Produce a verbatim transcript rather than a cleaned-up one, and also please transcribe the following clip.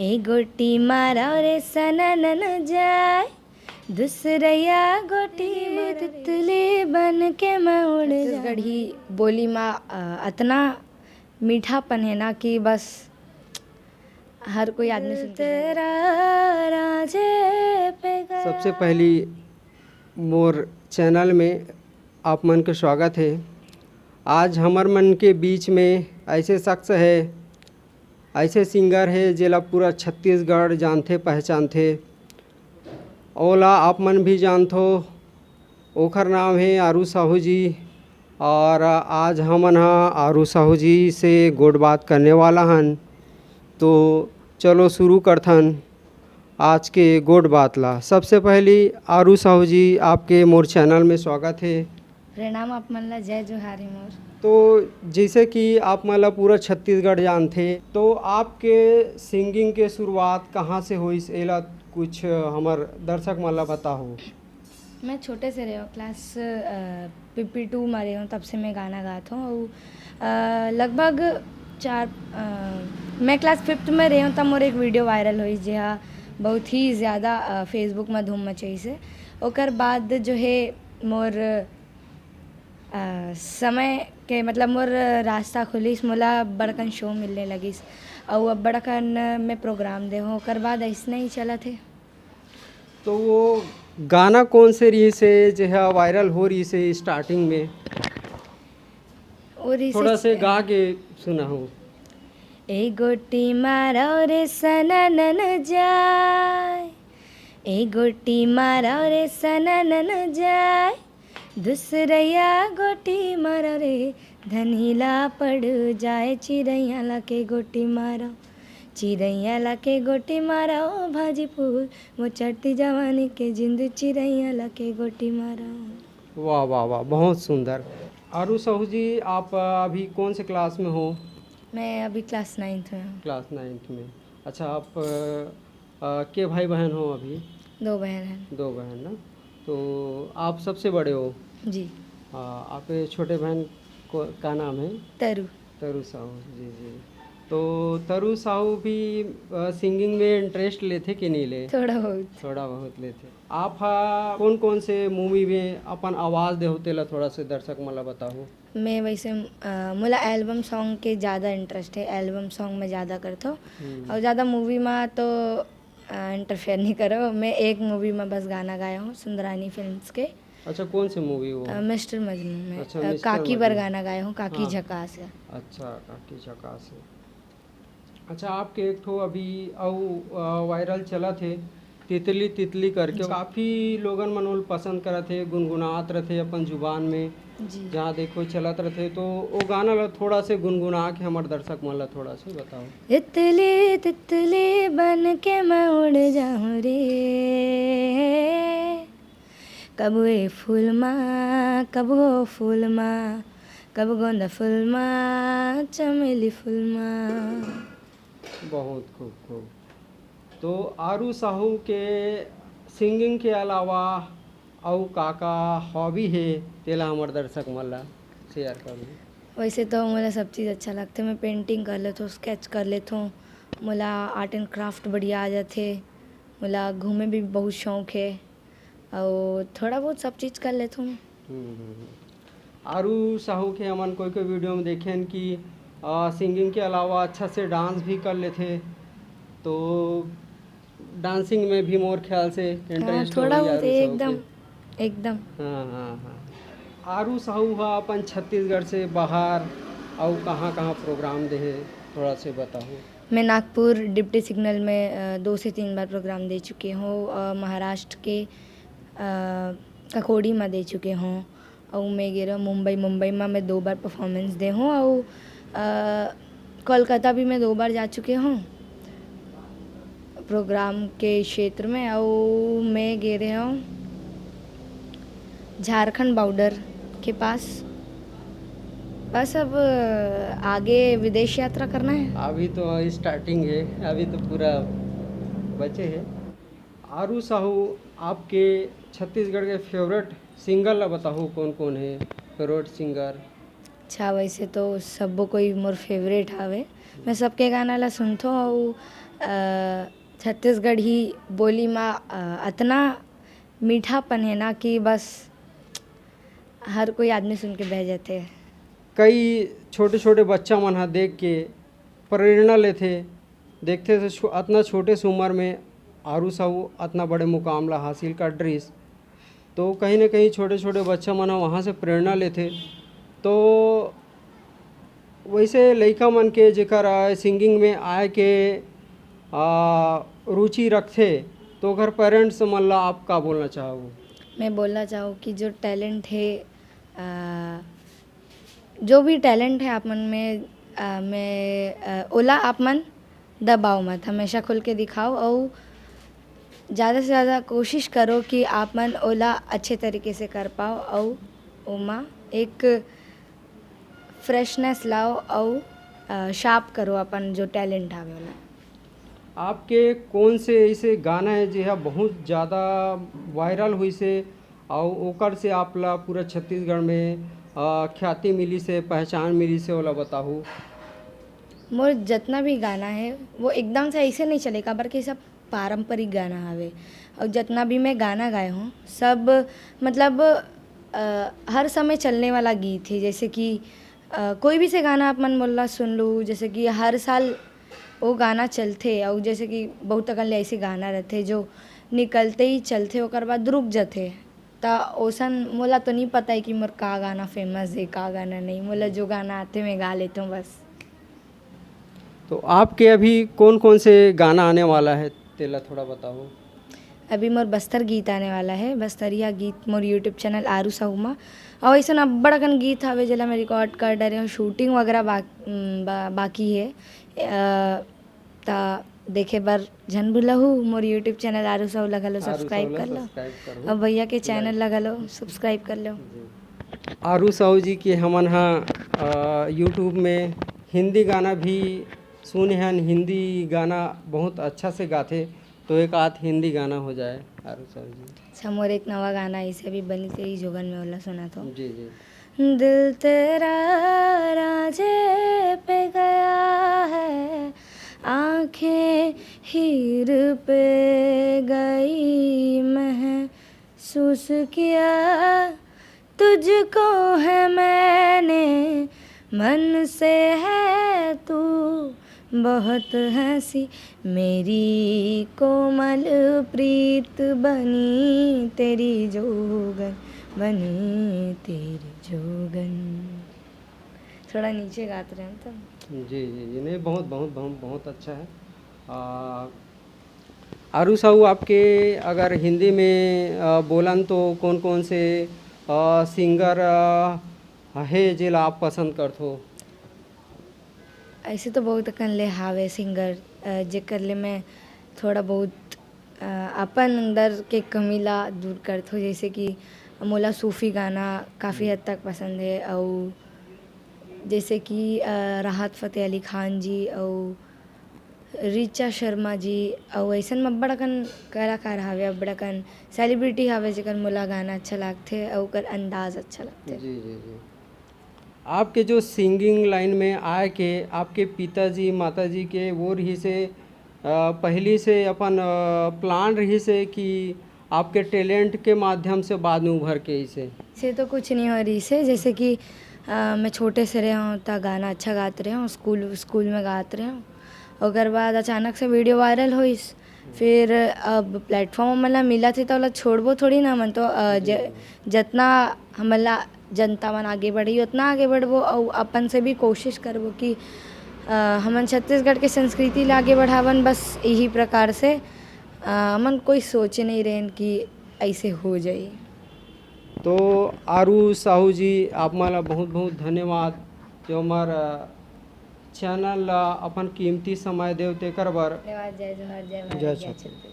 ए गोटी मारा रे सननन जाय, दूसरैया गोटी मारा रे। तितली बन के मैं उड़ जाऊं। छत्तीसगढ़ी बोली मा, अ, अतना मीठापन है ना कि बस हर कोई आदमी सुन के तेरा राजे पे गा। सबसे पहली मोर चैनल में आप मन के स्वागत है। आज हमर मन के बीच में ऐसे शख्स है, ऐसे सिंगर है, जेला पूरा छत्तीसगढ़ जानथे, पहचानथे। ओला आप मन भी जानथो, ओखर नाम है आरू साहू जी। और आज हमन ह आरू साहू जी से गोठ बात करने वाला हन। तो चलो शुरू करथन आज के गोठ बात ला। सबसे पहली आरू साहू जी, आपके मोर चैनल में स्वागत है। प्रणाम आप मन ला, जय जोहार है मोर। तो जैसे कि आप मन ला पूरा छत्तीसगढ़ जानथे, तो आपके सिंगिंग के शुरुआत कहाँ से होइस, एला कुछ हमर दर्शक मन ला बताहू। मैं छोटे से रहे हूँ, क्लास, अ, पीपी टू में रहे हूँ, तब से मैं गाना गात हूँ। अउ, अ, लगभग चार, अ, मैं क्लास फिफ्थ में रहे हूँ, तब मोर एक वीडियो वायरल होइस, जेहा बहुत ही ज़्यादा, अ, Facebook में धूम मचाइस हे। ओकर बाद जो है मोर, अ, समय के, मतलब, मोर रास्ता खुलिस, मोला बड़कन शो मिलने लगिस, अउ अब बड़कन मैं प्रोग्राम दे हूँ। ओकर बाद ऐसने ही चलत हे। तो वो गाना कौन से रहिस हे, जेहा वायरल हो रहिस हे स्टार्टिंग में? वो रहिस हे थोड़ा से गा के सुनाहू। ए गोटी मारो रे सननन जाय, ए गोटी मारो रे सननन जाय, दूसरैया गोटी मारो रे, धनी ला पड़ जाय, चिरैया ला के गोटी मारो, चिरैया ला के गोटी मारो, भाजी फूल, वो चढ़ती जवानी के जिंद, चिरैया ला के गोटी मारो। वाह, वाह, वाह, बहुत सुंदर। आरू साहू जी, आप, अ, अभी कौन से क्लास में हो? मैं अभी क्लास नाइन्थ में हूँ। क्लास नाइन्थ में। अच्छा, आप, अ, अ, के भाई बहन हो अभी? दो बहन हैं। दो बहन ना। तो आप सबसे बड़े हो? जी। अ, आप छोटे बहन को, का नाम है? तरु। तरु साहू, जी, जी। तो तरु साहू भी, अ, सिंगिंग में इंटरेस्ट लेथे कि नहीं ले? थोड़ा बहुत। थोड़ा बहुत लेथे। आप हा कौन कौन से मूवी में अपन आवाज़ देहू, तेला थोड़ा से दर्शक मन ला बताहू। मैं वैसे, अ, मोला एल्बम सॉन्ग के ज़्यादा इंटरेस्ट है, एल्बम सॉन्ग में ज़्यादा करथो। हम्म। और ज़्यादा मूवी में तो, अ, इंटरफेयर नहीं करो। मैं एक मूवी में बस गाना गाया हूँ, सुंदरानी फिल्म्स के। अच्छा, कौन से मूवी वो? अ, मिस्टर मजनू में, अच्छा, अ, मिस्टर काकी बर मजनू। गाना गाया हूँ, काकी हाँ। झकास है। अच्छा, काकी झकास है। अच्छा, आपके एक ठो अभी अउ, अ, वायरल चलत हे, तितली तितली करके। जी। काफ़ी लोगन मन ओला पसंद करत हे, गुनगुनात रथे अपन जुबान में। जी। जहाँ देखो चलत रथे, तो वो गाना ला थोड़ा से गुनगुना के हमर दर्शक मन ला थोड़ा से बताओ। तितली तितली बन के मैं उड़ जाऊं रे, कब ए फूल मा, कब ओ फूल मा, कब गोंदा फूल मा, चमेली फूल मा। बहुत खूब, खूब। तो आरू साहू के सिंगिंग के अलावा अउ का-का हॉबी हे, तेला हमर दर्शक मन ला शेयर करहू। वैसे तो मोला सब चीज़ अच्छा लगथे। मैं पेंटिंग कर लेथों, स्केच कर लेथों, मोला आर्ट एंड क्राफ्ट बढ़िया आ जाथे, मोला घूमे भी बहुत शौक हे, अउ थोड़ा बहुत सब चीज़ कर लेथों। हम्म, हम्म, हम्म। आरू साहू के हमन कोई-कोई वीडियो में देखेन कि, अ, सिंगिंग के अलावा अच्छा से डांस भी कर लेथे, तो डांसिंग में भी मोर ख्याल से हाँ, इंटरेस्ट थोड़ा होही बहुत, आरू साहू एकदम, के। एकदम। हाँ, हाँ, हाँ। आरू साहू हा अपन छत्तीसगढ़ से बाहर अउ कहाँ-कहाँ प्रोग्राम देहे, थोड़ा से बताहू। मैं नागपुर डिप्टी सिग्नल में, अ, दो से तीन बार प्रोग्राम दे चुकी हूँ। अ, महाराष्ट्र के, अ, ककोड़ी में दे चुकी हूँ। अउ मैं गे रहूँ मुंबई, मुंबई में मैं दो बार परफॉर्मेंस दे हूँ। अउ, अ, कोलकाता भी मैं दो बार जा चुकी हूँ प्रोग्राम के क्षेत्र में। अउ मैं गे रहे हूँ झारखंड बॉर्डर के पास। बस अब आगे विदेश यात्रा करना है। अभी तो स्टार्टिंग है, अभी तो पूरा बचे है। आरू साहू, आपके छत्तीसगढ़ के फेवरेट सिंगर ला बताहू, कौन कौन है फेवरेट सिंगर? अच्छा, वैसे तो सब्बो कोई मोर फेवरेट हावे। मैं सबके गाना ला सुनथों अउ, अ, छत्तीसगढ़ी बोली म, अ, अतना मीठापन हे ना कि बस हर कोई आदमी सुन के बह जाथे। कई छोटे-छोटे बच्चा मन ह देख के प्रेरणा लेथे, देखथे से छो-, अतना छोटे से उमर में आरू साहू अतना बड़े मुकाम ला हासिल कर डरिस, तो कहीं ना कहीं छोटे-छोटे बच्चा मन ह वहाँ से प्रेरणा लेथे। तो वैसे लइका मन के जेकर, आ, सिंगिंग में आए के, आ, रुचि रखथे, तो ओकर पेरेंट्स मन ला आप का बोलना चाहहू? मैं बोलना चाहूँ कि जो टैलेंट हे, आ, जो भी टैलेंट हे आप मन में, आ, मैं, आ, ओला आप मन दबाओ मत, हमेशा खुल के दिखाओ अउ ज़्यादा से ज़्यादा कोशिश करो कि आप मन ओला अच्छे तरीके से कर पाओ अउ ओमा एक फ्रेशनेस लाओ अउ, अ, शार्प करो अपन जो टैलेंट हावे ओला। आपके कौन से ऐसे गाना है जे हा बहुत ज़्यादा वायरल हुई से अउ ओकर से आप ला पूरा छत्तीसगढ़ में, अ, ख्याति मिली से, पहचान मिली से, ओला बताहू? मोर जितना भी गाना है वो एकदम से ऐसे नहीं चले, काबर कि सब पारंपरिक गाना हवे। अउ जितना भी मैं गाना गाए हूँ, सब मतलब, अ, हर समय चलने वाला गीत है। जैसे कि, अ, कोई भी से गाना आप मन मोला सुन लू, जैसे कि हर साल वो गाना चलथे, अउ जैसे कि बहुत अकन ले ऐसे गाना रहथे जो निकलते ही चलथे, ओकर बाद रुक जथे। त ओसन मोला तो नहीं पता है कि मोर का गाना फेमस है, का गाना नहीं। मोला जो गाना आथे, मैं गा लेथों बस। तो आपके अभी कौन-कौन से गाना आने वाला है, तेला थोड़ा बताओ। अभी मोर बस्तर गीत आने वाला है, बस्तरिया गीत मोर YouTube चैनल आरू साहू मा। अउ अइसन अब्बड़ अकन गीत हवे, जेला मैं रिकॉर्ड कर डरे हूँ, शूटिंग वगैरह बा-, उम, बा-, बाकी है। अ, त देखे बर झन भुलहू, मोर YouTube चैनल आरू साहू ला घलो आरू सब्सक्राइब साहू ला कर लो। सब्सक्राइब करहू। अउ भैया के चैनल लाइक ला घलो सब्सक्राइब कर लो। जी। आरू साहू जी के हमन ह, अ, YouTube में हिंदी गाना भी सुने हन, हिंदी गाना बहुत अच्छा से गाथे, तो एक आध हिंदी गाना हो जाए आरू साहू जी। अच्छा, मोर एक नवा गाना ऐसे भी बनी तेरी जोगन में, ओला सुना तो। जी, जी। दिल तेरा राजे पे गया है, आंखें हीर पे गई, महसूस किया तुझको है मैंने, मन से है तू बहुत हंसी, मेरी कोमल प्रीत बनी तेरी जोगन, बनी तेरी जोगन। थोड़ा नीचे गात रहे हैं तो। जी, जी, जी, नहीं, बहुत, बहुत, बहुत, बहुत अच्छा है। आ, आरू साहू, आपके अगर हिंदी में, आ, बोलन तो कौन-कौन से, आ, सिंगर, आ, हे जेला आप पसंद करथो? ऐसे तो बहुत अकन ले हावे सिंगर, अ, जेकर ले मैं थोड़ा बहुत, अ, अपन अंदर के कमी ला दूर करथो। जैसे कि मोला सूफी गाना काफ़ी हद तक पसंद है, अउ जैसे कि, अ, राहत फ़तेह अली खान जी अउ ऋचा शर्मा जी, अउ अइसन म अब्बड़ अकन कलाकार हावे, अब्बड़ अकन सेलिब्रिटी हावे, जेकर मोला गाना अच्छा लागथे अउ ओकर अंदाज अच्छा लागथे। जी, जी, जी। आपके जो सिंगिंग लाइन में आए के आपके पिताजी, माताजी के वो रहिसे, अ, पहली से अपन, अ, प्लान रहिसे कि आपके टैलेंट के माध्यम से बाद में उभर के इसे? से तो कुछ नहीं हो रहिसे, जैसे कि, अ, मैं छोटे से रहे हूँ त गाना अच्छा गात रहे हूँ, स्कूल, स्कूल में गात रहे हूँ। ओकर बाद अचानक से वीडियो वायरल होइस, फिर अब प्लेटफॉर्म हमन ला मिलत हे त ओला छोड़बो थोड़ी ना हमन तो, अ, ज-, जतना हमन ला जनता मन आगे बढ़ही, ओतना आगे बढ़बो अउ अपन से भी कोशिश करबो कि, अ, हमन छत्तीसगढ़ के संस्कृति ला आगे बढ़ावन। बस यही प्रकार से, अ, हमन कोई सोचे नहीं रहेन कि ऐसे हो जाई। तो आरू साहू जी, आप मन ला बहुत बहुत धन्यवाद, जो हमर, अ, चैनल ला अपन कीमती समय देव तेकर बर। धन्यवाद। जय जोहार, जय भारत, जय जय छत्तीसगढ़। छत्तीसगढ़।